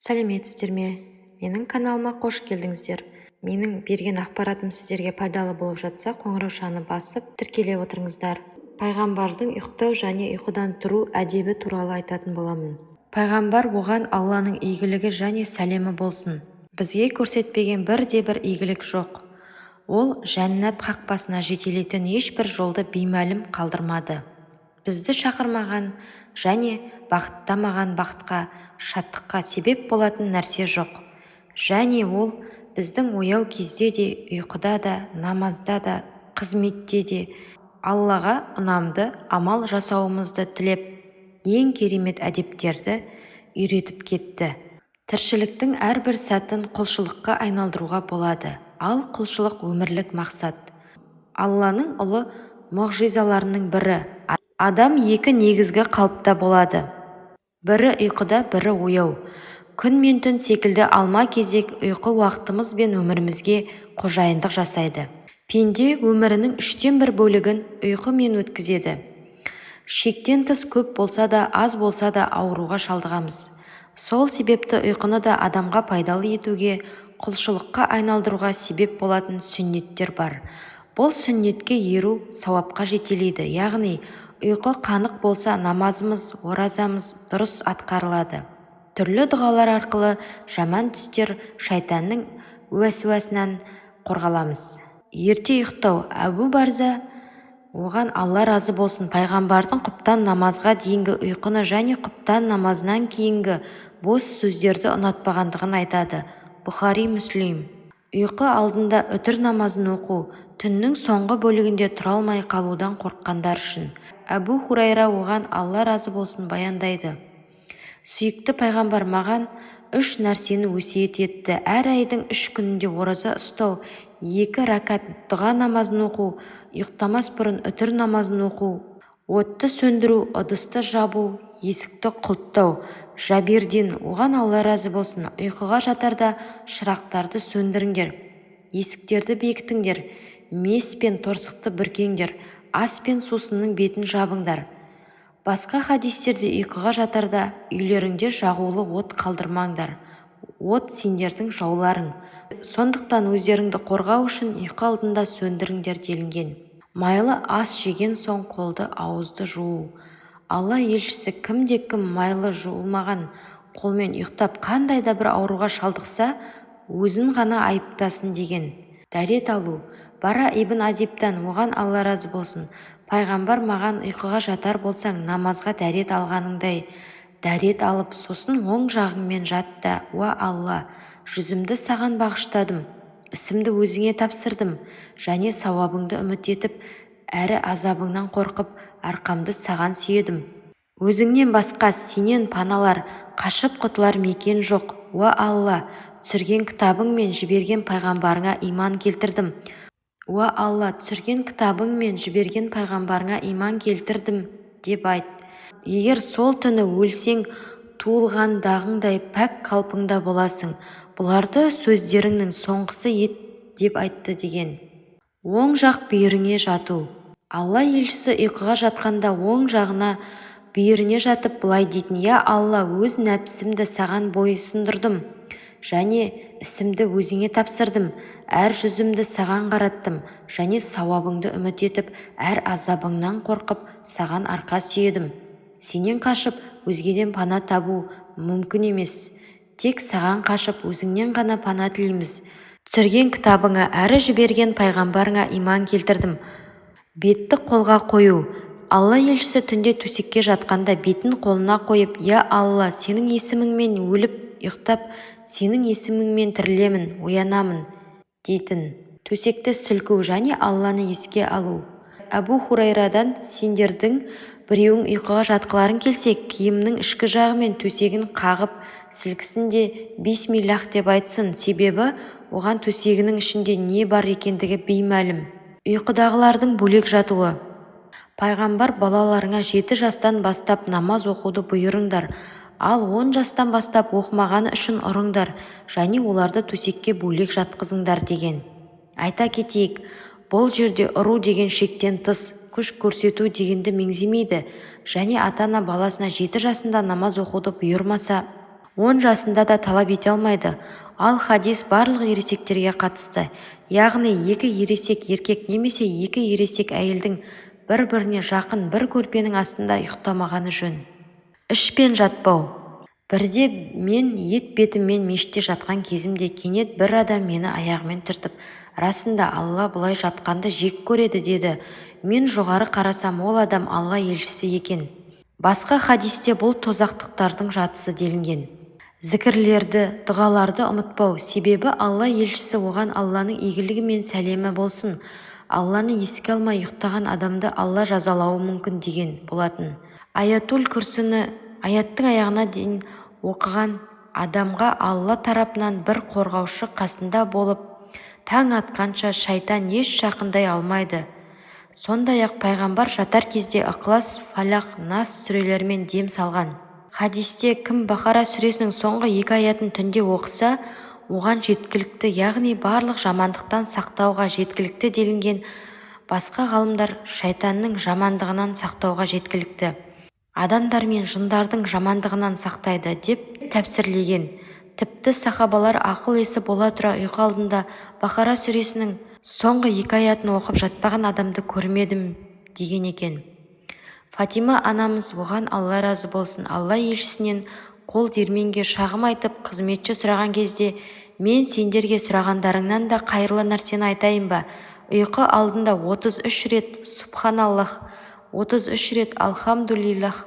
Сәлеметсіздер ме! Менің каналыма қош келдіңіздер! Менің берген ақпаратым сіздерге пайдалы болып жатса, қоңыраушаны басып, тіркеле отырыңыздар. Пайғамбардың ұйықтау және ұйқыдан тұру әдебі туралы айтатын боламын. Пайғамбар, оған Алланың игілігі және сәлемі болсын, бізге көрсетпеген бірде-бір игілік жоқ. Ол жәннат қақпасына жетелейтін ешбір жолды беймәлім қалдырмады. Бізді шақырмаған және бағыттамаған бақытқа, шаттыққа себеп болатын нәрсе жоқ. Және ол біздің ояу кезде де, ұйқыда да, намазда да, қызметте де Аллаға ұнамды амал жасауымызды тілеп, ең керемет әдептерді үйретіп кетті. Тіршіліктің әрбір сәтін құлшылыққа айналдыруға болады, ал құлшылық өмірлік мақсат. Алланың ұлы мұғжизаларының бірі: адам екі негізгі қалыпта болады. Бірі ұйқыда, бірі ояу. Күн мен түн секілді алма-кезек ұйқы уақытымыз бен өмірімізге қожайындық жасайды. Пенде өмірінің үштен бір бөлігін ұйқымен өткізеді. Шектен тыс көп болса да, аз болса да, ауруға шалдығамыз. Сол себепті ұйқыны да адамға пайдалы етуге, құлшылыққа айналдыруға себеп болатын сүннеттер бар. Бұл сүннетке еру сауапқа жетелейді, яғни ұйқы қанық болса, намазымыз, оразамыз дұрыс атқарылады. Түрлі дұғалар арқылы жаман түстер, шайтанның уәсуәсінен қорғаламыз. Ерте ұйықтау. Әбу Барза, оған Алла разы болсын, пайғамбардың құптан намазға дейінгі ұйқыны және құптан намазынан кейінгі бос сөздерді ұнатпағандығын айтады. Бұхари, Мүслим. Ұйқы алдында үтір намазын оқу, түннің соңғы бөлігінде тұра алмай қалудан қорыққандар үшін. Әбу Хурайра, оған Алла разы болсын, баяндайды: Сүйікті пайғамбар маған үш нәрсені өсиет етті: әр айдың үш күнінде ораза ұстау, екі ракат дұға намазын оқу, ұйықтамас бұрын үтір намазын оқу. Отты сөндіру, ыдысты жабу, есікті құлыптау. Жабирден, оған Алла разы болсын: «Ұйқыға жатарда шырақтарды сөндіріңдер, есіктерді бекітіңдер, мес пен торсықты бүркеңдер, ас пен сусынның бетін жабыңдар». Басқа хадистерде: «Ұйқыға жатарда үйлеріңде жағулы от қалдырмаңдар. От сендердің жауларың, сондықтан өздеріңді қорғау үшін ұйқы алдында сөндіріңдер», – делінген. Майлы ас жеген соң қолды, ауызды жуу. Алла елшісі: «Кімде-кім майлы жуылмаған қолмен ұйықтап, қандай да бір ауруға шалдықса, өзін ғана айыптасын», – деген. Дәрет алу. Бара ибн Азибтан, оған Алла разы болсын: «Пайғамбар маған: "Ұйқыға жатар болсаң, намазға дәрет алғаныңдай дәрет алып, сосын оң жағыңмен жат та: "Уа Алла, жүзімді саған бағыштадым, ісімді өзіңе тапсырдым және сауабыңды үміт етіп әрі азабыңнан қорқып, арқамды саған сүйедім. Өзіңнен басқа сенен паналар, қашып құтылар мекен жоқ. Уа Алла, түсірген кітабың мен жіберген пайғамбарыңа иман келтірдім. Уа Алла, түсірген кітабың мен жіберген пайғамбарыңа иман келтірдім", – деп айт. Егер сол түні өлсең, туылғандағыңдай пәк қалпыңда боласың. Бұларды сөздеріңнің соңғысы ет», – деп айтты деген. Оң жақ бүйіріңе жату. Алла елшісі ұйқыға жатқанда оң жағына, бүйіріне жатып, былай дейтін: «Я Алла, өз нәпсімді саған бойсұндырдым және ісімді өзіңе тапсырдым, әр жүзімді саған қараттым және сауабыңды үміт етіп, әр азабыңнан қорқып, саған арқа сүйедім. Сенен қашып, өзгеден пана табу мүмкін емес. Тек саған қашып, өзіңнен ғана пана тілейміз. Түсірген кітабыңа әрі жіберген пайғамбарыңа иман келтірдім». Бетті қолға қою. Алла елшісі түнде төсекке жатқанда бетін қолына қойып: «Я Алла, сенің есіміңмен өліп ұйықтап, сенің есіміңмен тірілемін, оянамын», – дейтін. Төсекті сілку және Алланы еске алу. Әбу Хурайрадан: «Сендердің біреуің ұйқыға жатқыларың келсе, киімінің ішкі жағымен төсегін қағып сілкісін де, бисмиллах деп айтсын, себебі оған төсегінің ішінде не бар екендігі беймәлім». Ұйқыдағылардың бөлек жатуы. Пайғамбар: «Балаларыңа 7 жастан бастап намаз оқуды бұйырыңдар, ал 10 жастан бастап оқымағаны үшін ұрыңдар және оларды төсекке бөлек жатқызыңдар», – деген. Айта кетейік, бұл жерде ұру деген шектен тыс күш көрсету дегенді меңземейді және ата-ана баласына 7 жасында намаз оқуды бұйырмаса, 10 жасында да талап ете алмайды. Ал хадис барлық ересектерге қатысты. Яғни екі ересек еркек немесе екі ересек әйелдің бір-біріне жақын бір көрпенің астында ұйықтамағаны жөн. Ішпен жатпау. Бірде мен ет бетіммен мешітте жатқан кезімде кенет бір адам мені аяғымен түртіп, расында Алла бұлай жатқанды жек көреді деді. Мен жоғары қарасам, ол адам Алла елшісі екен. Басқа хадисте бұл тозақтықтардың жатысы делінген. Зікірлерді, дұғаларды ұмытпау. Себебі Алла елшісі, оған Алланың игілігі мен сәлемі болсын, Алланы еске алмай ұйықтаған адамды Алла жазалауы мүмкін деген болатын. Аятул күрсіні аяттың аяғына дейін оқыған адамға Алла тарапынан бір қорғаушы қасында болып, таң атқанша шайтан еш жақындай алмайды. Сондай-ақ пайғамбар жатар кезде Ықылас, Фалақ, Нас сүрелерімен дем салған. Хадисте кім Бақара сүресінің соңғы екі аятын түнде оқыса, оған жеткілікті, яғни барлық жамандықтан сақтауға жеткілікті делінген. Басқа ғалымдар шайтанның жамандығынан сақтауға жеткілікті, адамдар мен жындардың жамандығынан сақтайды деп тәпсірлеген. Тіпті сахабалар ақыл-есі бола тұра ұйқы алдында Бақара сүресінің соңғы екі аятын оқып жатпаған адамды көрмедім деген екен. Фатима анамыз, оған Алла разы болсын, Алла елшісінен қол диірменге шағым айтып қызметші сұраған кезде, мен сендерге сұрағандарыңнан да қайырлы нәрсені айтайын ба? Ұйқы алдында 33 рет Субханаллах, 33 рет Алхамдулиллах,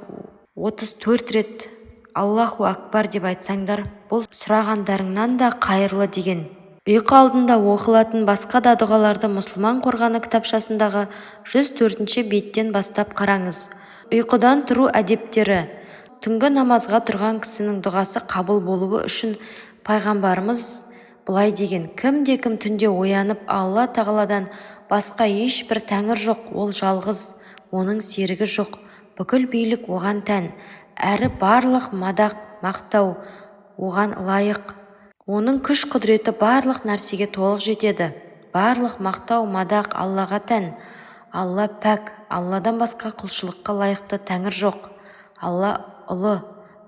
34 рет Аллаху акбар деп айтсаңдар, бұл сұрағандарыңнан да қайырлы деген. Ұйқы алдында оқылатын басқа да дұғаларды Мұсылман қорғаны кітапшасындағы 104-ші беттен бастап қараңыз. Ұйқыдан тұру әдептері. Түнгі намазға тұрған кісінің дұғасы қабыл болуы үшін пайғамбарымыз былай деген: кімде-кім түнде оянып, Алла тағаладан басқа ешбір тәңір жоқ, ол жалғыз, оның серігі жоқ, бүкіл билік оған тән, әрі барлық мадақ мақтау оған лайық, оның күш құдіреті барлық нәрсеге толық жетеді, барлық мақтау мадақ Аллаға тән, Алла пәк, Алладан басқа құлшылыққа лайықты тәңір жоқ, Алла ұлы,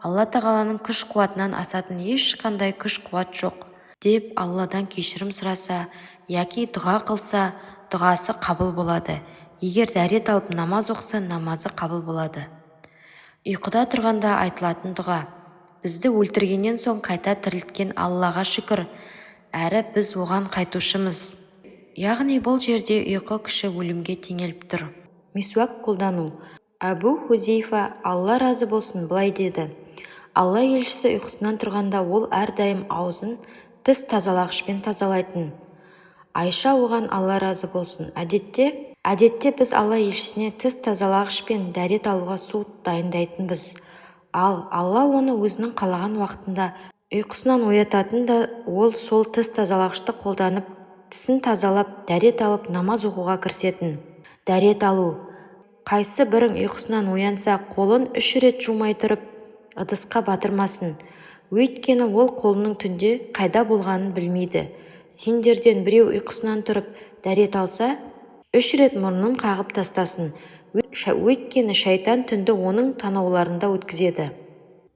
Алла тағаланың күш-қуатынан асатын ешқандай күш-қуат жоқ деп Алладан кешірім сұраса, яки дұға қылса, дұғасы қабыл болады. Егер дәрет алып намаз оқыса, намазы қабыл болады. Ұйқыда тұрғанда айтылатын дұға. Бізді өлтіргеннен соң қайта тірілткен Аллаға шүкір, әрі біз оған қайтушымыз. Яғни бұл жерде ұйқы кіші өлімге теңеліп тұр. Мисуак қолдану. Әбу Хузейфа, Алла разы болсын, былай деді: Алла елшісі ұйқысынан тұрғанда ол әрдайым аузын тіс тазалағышпен тазалайтын. Айша, оған Алла разы болсын, әдетте біз Алла елшісіне тіс тазалағыш пен дәрет алуға су дайындайтынбыз. Ал Алла оны өзінің қалаған уақытында ұйқысынан оятатын да, ол сол тіс тазалағышты қолданып, тісін тазалап, дәрет алып, намаз оқуға кірісетін. Дәрет алу. Қайсы бірің ұйқысынан оянса, қолын 3 рет жумай тұрып ыдысқа батырмасын. Өйткені ол қолының түнде қайда болғанын білмейді. Сендерден біреу ұйқысынан тұрып дәрет алса, 3 рет мұрнын қағып тастасын. Өйткені шайтан түнді оның танауларында өткізеді.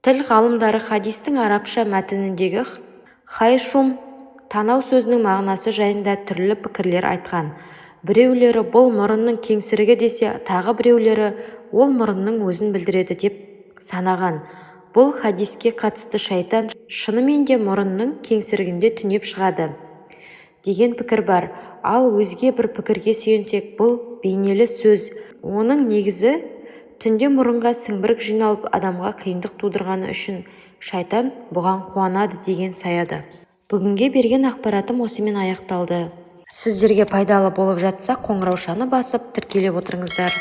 Тіл ғалымдары хадистің арабша мәтініндегі хайшум танау сөзінің мағынасы жайында түрлі пікірлер айтқан. Біреулері бұл мұрынның кеңсірігі десе, тағы біреулері ол мұрынның өзін білдіреді деп санаған. Бұл хадиске қатысты шайтан шынымен де мұрынның кеңсірігінде түнеп шығады деген пікір бар. Ал өзге бір пікірге сүйенсек, бұл бейнелі сөз. Оның негізі түнде мұрынға сіңбірік жиналып адамға қиындық тудырғаны үшін шайтан бұған қуанады деген саяды. Бүгінге берген ақпаратым осымен аяқталды. Сіздерге пайдалы болып жатса, қоңыраушаны басып тіркеліп отырыңыздар.